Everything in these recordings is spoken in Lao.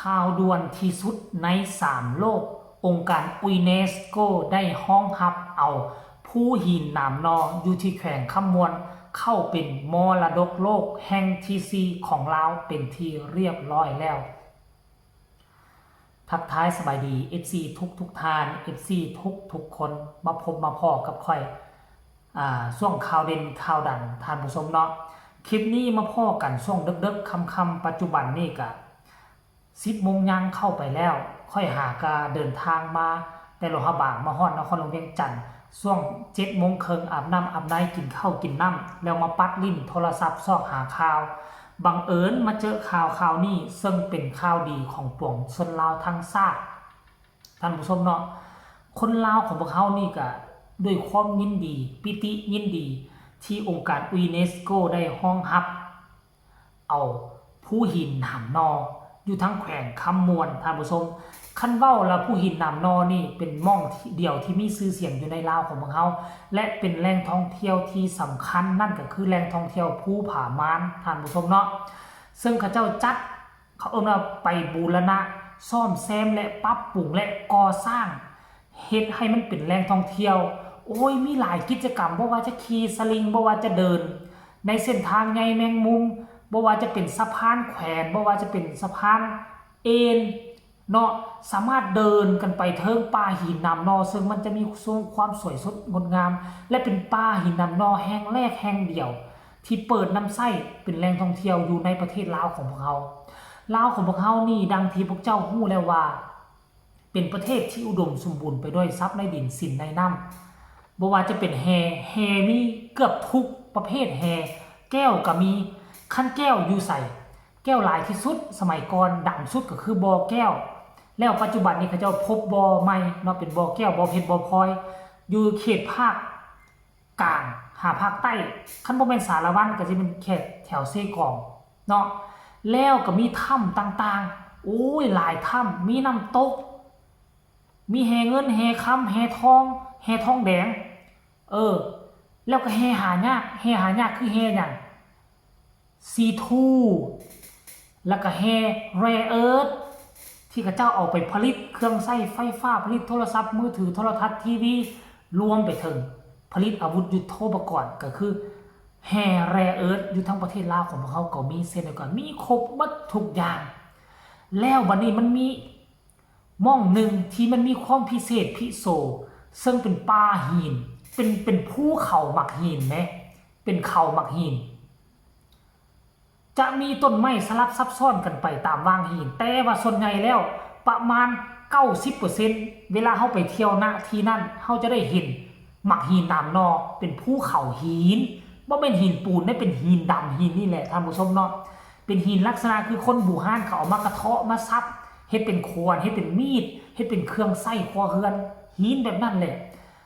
ຂ່າວດ່ວນທີ່ສຸດໃນສາມໂລກ, ອົງການຢູເນສໂກໄດ້ຮອງຮັບເອົາພູຫີນໜາມໜໍ່ຢູ່ທີ່ແຂວງຄຳມ່ວນເຂົ້າເປັນມໍລະດົກໂລກແຫ່ງທີສີ່ຂອງລາວເປັນທີ່ຮຽບຮ້ອຍແລ້ວ. ທັກທາຍສະບາຍດີ ເອັຟຊີ ທຸກໆທ່ານ, ເອັຟຊີ ທຸກໆຄົນ, ມາພົບມາພໍ້ກັບຂ້ອຍ ອາ ຊ່ວງຂ່າວເດັ່ນຂ່າວດັງ ທ່ານຜູ້ຊົມເນາະ. ຄລິບນີ້ມາພໍ້ກັນຊ່ວງເດິກໆຄ່ຳໆ, ປັດຈຸບັນນີ້ກະ ສິບໂມງຍ່າງເຂົ້າໄປແລ້ວ, ຂ້ອຍຫາກະເດີນທາງມາແຕ່ຫຼວງພະບາງ ມາຮອດນະຄອນຫຼວງວຽງຈັນ ຊ່ວງເຈັດໂມງເຄິ່ງ ອາບນ້ຳອາບໃນ ກິນເຂົ້າກິນນ້ຳ ແລ້ວມາປັດຫຼິ້ນໂທລະສັບຊອກຫາຂ່າວ. ບັງເອີນມາເຈີຂ່າວຂ່າວນີ້ ເຊິ່ງເປັນຂ່າວດີຂອງປວງຊົນລາວທັງຊາດ. ທ່ານຜູ້ຊົມເນາະ, ຄົນລາວຂອງພວກເຮົານີ້ກະດ້ວຍຄວາມຍິນດີ ປີຕິຍິນດີ ທີ່ອົງການຢູເນສໂກໄດ້ຮອງຮັບ ເອົາພູຫີນໜາມໜໍ່ຢູ່ທາງແຂວງຄຳມ່ວນ ທ່ານຜູ້ຊົມ. ຄັນເວົ້າລະ ພູຫີນໜາມໜໍ່ນີ້ເປັນໝ່ອງດຽວທີ່ມີຊື່ສຽງຢູ່ໃນລາວຂອງພວກເຮົາ ແລະ ເປັນແຫຼ່ງທ່ອງທ່ຽວທີ່ສຳຄັນ, ນັ້ນກໍຄືແຫຼ່ງທ່ອງທ່ຽວພູຜາມ່ານ ທ່ານຜູ້ຊົມເນາະ. ເຊິ່ງເຂົາເຈົ້າຈັດ ເຂົາເອີ້ນວ່າໄປບູລະນະ ສ້ອມແຊມ ແລະ ປັບປຸງ ແລະ ກໍ່ສ້າງ ເຮັດໃຫ້ມັນເປັນແຫຼ່ງທ່ອງທ່ຽວ. ໂອ້ຍ ມີຫຼາຍກິດຈະກຳ, ບໍ່ວ່າຈະຂີ່ສະລິງ, ບໍ່ວ່າຈະເດີນໃນເສັ້ນທາງໃຍແມງມຸມ, ບໍ່ວ່າຈະເປັນສະພານແຂວນ, ບໍ່ວ່າຈະເປັນສະພານເອນເນາະ, ສາມາດເດີນກັນໄປເທິງປ່າຫີນໜາມໜໍ່, ເຊິ່ງມັນຈະມີຄວາມສວຍສົດງົດງາມ ແລະ ເປັນປ່າຫີນໜາມໜໍ່ແຫ່ງແລກແຫ່ງດຽວທີ່ເປີດນຳໃຊ້ເປັນແຫຼ່ງທ່ອງທ່ຽວຢູ່ໃນປະເທດລາວຂອງພວກເຮົາ. ລາວຂອງພວກເຮົານີ້ ດັ່ງທີ່ພວກເຈົ້າຮູ້ແລ້ວວ່າ ເປັນປະເທດທີ່ອຸດົມສົມບູນໄປດ້ວຍຊັບໃນດິນສິນໃນນ້ຳ. ບໍ່ວ່າຈະເປັນແຮ່, ແຮ່ມີເກືອບທຸກປະເພດແຮ່, ແກ້ວກໍມີ. ຄັນແກ້ວຢູ່ໃສ? ແກ້ວຫຼາຍທີ່ສຸດ ສະໄໝກ່ອນດັງສຸດກໍຄືບໍ່ແກ້ວ, ແລ້ວປັດຈຸບັນນີ້ເຂົາເຈົ້າພົບບໍ່ໃໝ່ເນາະ, ເປັນບໍ່ແກ້ວ, ບໍ່ເພັດ, ບໍ່ພລອຍ ຢູ່ເຂດພາກ ກາງຫາພາກໃຕ້, ຄັນບໍ່ແມ່ນສາລະວັນກໍຊິເປັນແຂດແຖວເຊກອງເນາະ. ແລ້ວກໍມີຖ້ຳຕ່າງໆ, ໂອ້ຍ ຫຼາຍຖ້ຳ, ມີນ້ຳຕົກ, ມີແຮ່ເງິນ, ແຮ່ຄຳ, ແຮ່ທອງ, ແຮ່ທອງແດງ, ເອີ ແລ້ວກໍແຮ່ຫາຍາກ. ແຮ່ຫາຍາກຄືແຮ່ຫຍັງ? ຊີທູ ແລ້ວກະແຮ່ແຣເອີດ ທີ່ເຂົາເຈົ້າເອົາໄປຜະລິດເຄື່ອງໃຊ້ໄຟຟ້າ, ຜະລິດໂທລະສັບມືຖື, ໂທລະທັດ, ທີວີ ລວມໄປເຖິງຜະລິດອາວຸດຍຸດໂທປະກອນ ກໍຄືແຮ່ແຣເອີດ. ຢູ່ທາງປະເທດລາວຂອງພວກເຮົາກໍມີເຊັ່ນດຽວກັນ, ມີຄົບໝົດທຸກຢ່າງ. ແລ້ວບັດນີ້ມັນມີ ໝ່ອງໜຶ່ງທີ່ມັນມີຄວາມພິເສດພິໂສ ເຊິ່ງເປັນປ່າຫີນ, ເປັນ, ເປັນພູເຂົາໝາກຫີນແມ, ເປັນເຂົາໝາກຫີນ. ຈະມີຕົ້ນໄມ້ສະຫຼັບຊັບຊ້ອນກັນໄປຕາມຫວ່າງຫີນ, ແຕ່ວ່າສ່ວນໃຫຍ່ແລ້ວປະມານເກົ້າສິບເປີເຊັນ ເວລາເຮົາໄປທ່ຽວ ນະ ທີ່ນັ້ນ ເຮົາຈະໄດ້ເຫັນໝາກຫີນໜາມໜໍ່ ເປັນພູເຂົາຫີນ, ບໍ່ແມ່ນຫີນປູນເດ້, ເປັນຫີນດຳຫີນນີ້ແຫຼະ ທ່ານຜູ້ຊົມເນາະ. ເປັນຫີນລັກສະນະຄືຄົນບູຮານເຂົາເອົາມາກະເທາະມາສັບ ເຮັດເປັນຂວານ ເຮັດເປັນມີດ ເຮັດເປັນເຄື່ອງໃຊ້ຄົວເຮືອນ ຫີນແບບນັ້ນແຫຼະ.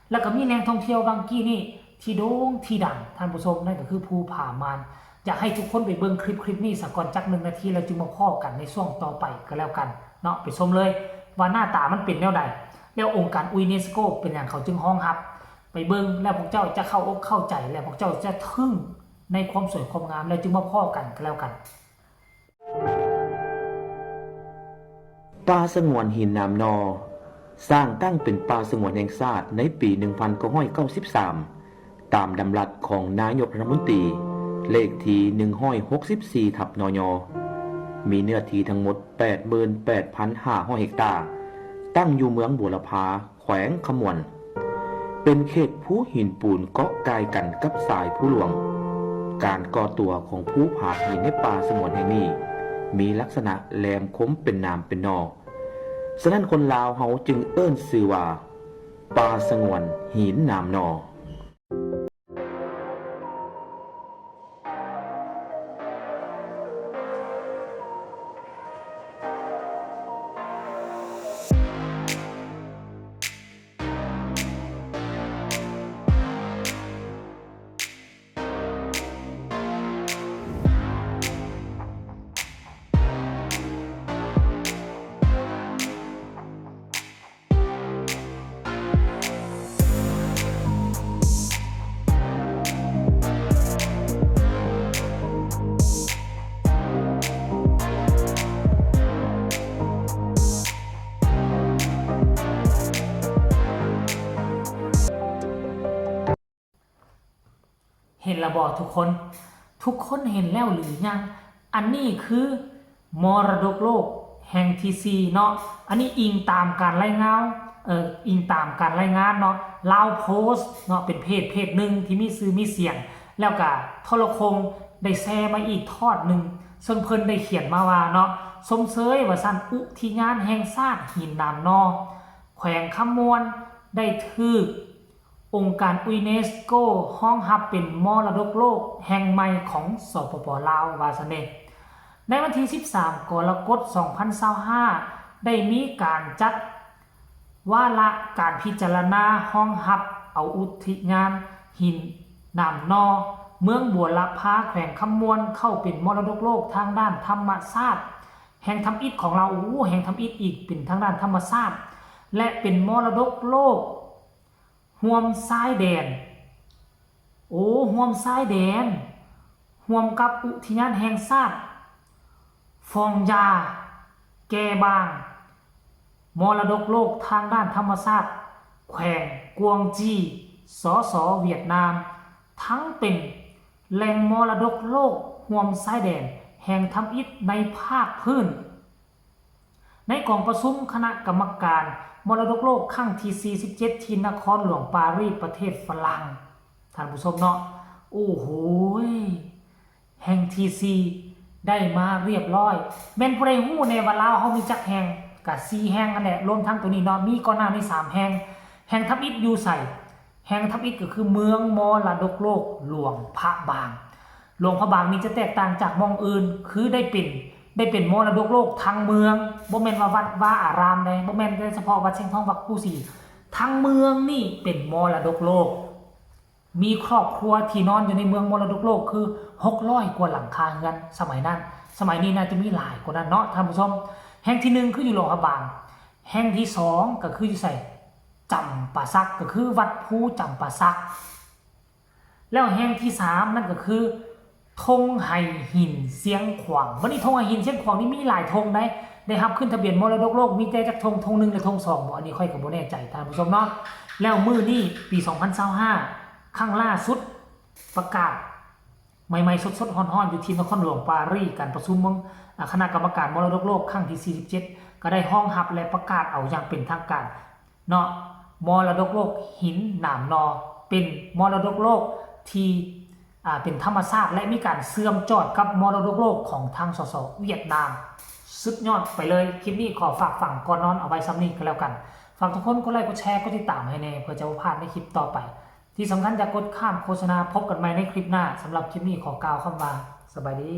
ແລ້ວກໍມີແຫຼ່ງທ່ອງທ່ຽວຫວ່າງກີ້ນີ້ທີ່ໂດ່ງທີ່ດັງ ທ່ານຜູ້ຊົມ, ນັ້ນກໍຄືພູຜາມ່ານ. ຢາກໃຫ້ທຸກຄົນໄປເບິ່ງຄລິບ, ຄລິບນີ້ສາກ່ອນຈັກໜຶ່ງນາທີ ແລ້ວຈຶ່ງມາພໍ້ກັນໃນຊ່ວງຕໍ່ໄປກໍແລ້ວກັນເນາະ. ໄປຊົມເລີຍວ່າໜ້າຕາມັນເປັນແນວໃດ ແລ້ວອົງການຢູເນສໂກເປັນຫຍັງເຂົາຈຶ່ງຮອງຮັບ. ໄປເບິ່ງແລ້ວພວກເຈົ້າຈະເຂົ້າອົກເຂົ້າໃຈ ແລະ ພວກເຈົ້າຈະທຶ່ງໃນຄວາມສວຍຄວາມງາມ ແລ້ວຈຶ່ງມາພໍ້ກັນກໍແລ້ວກັນ. ປ່າສະຫງວນຫີນໜາມໜໍ່ ສ້າງຕັ້ງເປັນປ່າສະຫງວນແຫ່ງຊາດໃນປີໜຶ່ງພັນເກົ້າຮ້ອຍເກົ້າສິບສາມ ຕາມດຳລັດຂອງນາຍົກລັດຖະມົນຕີ ເລກທີໜຶ່ງຮ້ອຍຫົກສິບສີ່ ທັບ ນຍ ມີເນື້ອທີ່ທັງໝົດ ແປດໝື່ນແປດພັນຫ້າຮ້ອຍເຮັກຕາ, ຕັ້ງຢູ່ເມືອງບົວລະພາ ແຂວງຄຳມ່ວນ ເປັນເຂດພູຫີນປູນເກາະກ່າຍກັນກັບສາຍພູຫຼວງ. ການກໍ່ຕົວຂອງພູຜາຫີນໃນປ່າສະຫງວນແຫ່ງນີ້ ມີລັກສະນະແຫຼມຄົມເປັນໜາມເປັນໜໍ່, ສະນັ້ນຄົນລາວເຮົາຈຶ່ງເອີ້ນຊື່ວ່າ ປ່າສະຫງວນຫີນໜາມໜໍ່. ບໍ່ທຸກຄົນ? ທຸກຄົນເຫັນແລ້ວຫຼືຍັງ? ອັນນີ້ຄືມໍລະດົກໂລກແຫ່ງທີສີ່ເນາະ. ອັນນີ້ອີງຕາມການລາຍງານ ເອີ່ ອີງຕາມການລາຍງານເນາະ ລາວໂພສເນາະ ເປັນເພຈເພຈໜຶ່ງທີ່ມີຊື່ມີສຽງ ແລ້ວກະໂທລະຄົງໄດ້ແຊມາອີກທອດໜຶ່ງ ເຊິ່ງເພິ່ນໄດ້ຂຽນມາວ່າເນາະ ຊົມເຊີຍວ່າຊັ້ນ ອຸທິຍານແຫ່ງຊາດຫີນໜາມນໍ ແຂວງຄຳມ່ວນ ໄດ້ຖືກອົງການຢູເນສໂກຮອງຮັບເປັນມໍລະດົກໂລກແຫ່ງໃໝ່ຂອງ ສປປ ລາວ ວ່າຊັ້ນເດ. ໃນວັນທີສິບສາມ ກໍລະກົດ ສອງພັນຊາວຫ້າ ໄດ້ມີການຈັດວາລະການພິຈາລະນາຮອງຮັບເອົາອຸທິຍານຫີນໜາມນໍ ເມືອງບົວລະພາ ແຂວງຄຳມ່ວນ ເຂົ້າເປັນມໍລະດົກໂລກທາງດ້ານທຳມະຊາດ ແຫ່ງທຳອິດຂອງລາວ. ໂອ້ ແຫ່ງທຳອິດອີກ ເປັນທາງດ້ານທຳມະຊາດ ແລະ ເປັນມໍລະດົກໂລກຮ່ວມຊາຍແດນ ໂອ້ ຮ່ວມຊາຍແດນ ຮ່ວມກັບອຸທິຍານແຫ່ງຊາດຟອງຢາແກ່ບາງ, ມໍລະດົກໂລກທາງດ້ານທຳມະຊາດແຂວງກວາງຈີ ສສ ຫວຽດນາມ, ທັງເປັນແຫຼ່ງມໍລະດົກໂລກຮ່ວມຊາຍແດນແຫ່ງທຳອິດໃນພາກພື້ນ. ໃນກອງປະຊຸມຄະນະກຳມະການມໍລະດົກໂລກຄັ້ງທີສີ່ສິບເຈັດ ທີ່ນະຄອນຫຼວງປາຣີ ປະເທດຝຣັ່ງ ທ່ານຜູ້ຊົມເນາະ, ໂອ້ໂຫຍ ແຫ່ງທີສີ່ໄດ້ມາຮຽບຮ້ອຍ. ແມ່ນຜູ້ໃດຮູ້ແດ່ວ່າລາວເຮົາມີຈັກແຫ່ງ? ກະສີ່ແຫ່ງຫັ້ນແຫຼະ, ລວມທັງໂຕນີ້ເນາະ, ມີກ່ອນໜ້ານີ້ສາມແຫ່ງ. ແຫ່ງທຳອິດຢູ່ໃສ? ແຫ່ງທຳອິດກໍຄືເມືອງມໍລະດົກໂລກຫຼວງພະບາງ. ຫຼວງພະບາງນີ້ຈະແຕກຕ່າງຈາກໝ່ອງອື່ນ ຄືໄດ້ເປັນ ໄດ້ເປັນມໍລະດົກໂລກທັງເມືອງ, ບໍ່ແມ່ນວ່າວັດວາອາຣາມໃດ, ບໍ່ແມ່ນແຕ່ສະເພາະວັດຊຽງທອງ ວັດພູສີ, ທັງເມືອງນີ້ເປັນມໍລະດົກໂລກ. ມີຄອບຄົວທີ່ນອນຢູ່ໃນເມືອງມໍລະດົກໂລກຄືຫົກຮ້ອຍກວ່າຫຼັງຄາເຮືອນສະໄໝນັ້ນ, ສະໄໝນີ້ໜ້າຈະມີຫຼາຍກວ່ານັ້ນເນາະທ່ານຜູ້ຊົມ. ແຫ່ງທີໜຶ່ງຄືຢູ່ຫຼວງພະບາງ, ແຫ່ງທີສອງກໍຄືຢູ່ໃສ? ຈຳປາສັກ, ກໍຄືວັດພູຈຳປາສັກ. ແລ້ວແຫ່ງທີສາມນັ້ນກໍຄືທົ່ງໄຫຫີນຊຽງຂວາງ. ບັດນີ້ທົ່ງໄຫຫີນຊຽງຂວາງນີ້ມີຫຼາຍທົ່ງໃດ໋, ໄດ້ຮັບຂຶ້ນທະບຽນມໍລະດົກໂລກ ມີແຕ່ຈັກທົ່ງ? ທົ່ງໜຶ່ງ ຫຼື ທົ່ງສອງບໍ? ອັນນີ້ຂ້ອຍກໍບໍ່ແນ່ໃຈທ່ານຜູ້ຊົມເນາະ. ແລ້ວມື້ນີ້ປີສອງພັນຊາວຫ້າ ຄັ້ງລ່າສຸດປະກາດໃໝ່ໆ ສົດໆ ຮ້ອນໆ ຢູ່ທີ່ນະຄອນຫຼວງປາຣີ, ການປະຊຸມຂອງ ອາ ຄະນະກຳມະການມໍລະດົກໂລກຄັ້ງທີສີ່ສິບເຈັດ ກໍໄດ້ຮອງຮັບ ແລະ ປະກາດເອົາຢ່າງເປັນທາງການ ເນາະ, ມໍລະດົກໂລກຫີນໜາມນໍ ເປັນມໍລະດົກໂລກທີ່ ອາ ເປັນທຳມະຊາດ ແລະ ມີການເຊື່ອມຈອດກັບມໍລະດົກໂລກຂອງທາງ ສສ ຫວຽດນາມ. ສຸດຍອດໄປເລີຍ. ຄລິບນີ້ຂໍຝາກຝັງກ່ອນນອນເອົາໄວ້ຊ່ຳນີ້ກໍແລ້ວກັນ. ຝາກທຸກຄົນກົດໄລ ກົດແຊ ກົດຕິດຕາມໃຫ້ແດ່ ເພື່ອຈະບໍ່ພາດໃນຄລິບຕໍ່ໄປ. ທີ່ສຳຄັນຢ່າກົດຂ້າມໂຄສະນາ. ພົບກັນໃໝ່ໃນຄລິບໜ້າ. ສຳລັບຄລິບນີ້ຂໍກ່າວຄຳວ່າ ສະບາຍດີ.